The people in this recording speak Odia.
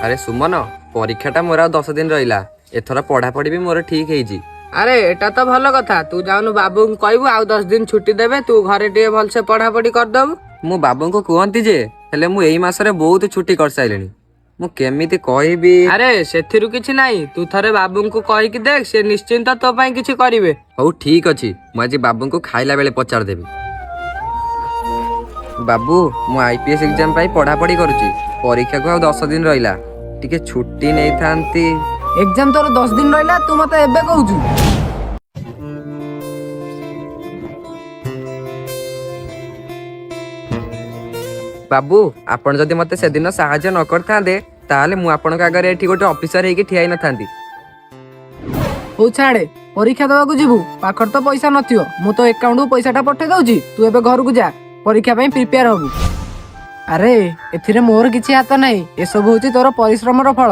ଆରେ ସୁମନ, ପରୀକ୍ଷାଟା ମୋର ଆଉ 10 ଦିନ ରହିଲା। ଏଥର ପଢାପଢି ବି ମୋର ଠିକ ହେଇଛି। ଆରେ, ଏଟା ତ ଭଲ କଥା। ତୁ ଯାଉନୁ, ବାବୁଙ୍କୁ କହିବୁ, ଆଉ 10 ଦିନ ଛୁଟି ଦେବେ। ତୁ ଘରେ ଟିକେ ଭଲସେ ପଢାପଢି କରିଦବୁ। ମୁଁ ବାବୁଙ୍କୁ କୁହନ୍ତି ଯେ, ହେଲେ ମୁଁ ଏଇ ମାସରେ ବହୁତ ଛୁଟି କରିସାରିଲିଣି। ମୁଁ କେମିତି କହିବି? ଆରେ, ସେଥିରୁ କିଛି ନାହିଁ। ତୁ ଥରେ ବାବୁଙ୍କୁ କହିକି ଦେଖ, ସେ ନିଶ୍ଚିନ୍ତ ତୋ ପାଇଁ କିଛି କରିବେ। ହଉ, ଠିକ ଅଛି। ମୁଁ ଆଜି ବାବୁଙ୍କୁ ଖାଇଲା ବେଳେ ପଚାରିଦେବି। ବାବୁ, ମୁଁ ଆଇପିଏସ୍ ଏକ୍ଜାମ ପାଇଁ ପଢାପଢି କରୁଛି। ପରୀକ୍ଷାକୁ ଆଉ 10 ଦିନ ରହିଲା, ଟିକେ ଛୁଟି ନେଇଥାନ୍ତି। ଏକ୍ଜାମ ତୋର 10 ଦିନ ରହିଲା, ତୁ ମତେ ଏବେ କହୁଛୁ? ବାବୁ, ଆପଣ ଯଦି ମତେ ସେଦିନ ସାହାଯ୍ୟ ନ କରିଥାନ୍ତେ, ତାହେଲେ ମୁଁ ଆପଣଙ୍କ ଆଗରେ ଏଠି ଗୋଟେ ଅଫିସର ହେଇକି ଠିଆ ହେଇନଥାନ୍ତି। ହଉ ଛାଡେ, ପରୀକ୍ଷା ଦେବାକୁ ଯିବୁ, ପାଖରେ ତ ପଇସା ନଥିବ। ମୁଁ ତୋ ଆକାଉଣ୍ଟକୁ ପଇସାଟା ପଠେଇ ଦଉଛି। ତୁ ଏବେ ଘରକୁ ଯା, ପରୀକ୍ଷା ପାଇଁ ପ୍ରିପେୟାର ହବୁ। ଆରେ, ଏଥିରେ ମୋର କିଛି ହାତ ନାହିଁ। ଏସବୁ ହଉଛି ତୋର ପରିଶ୍ରମର ଫଳ।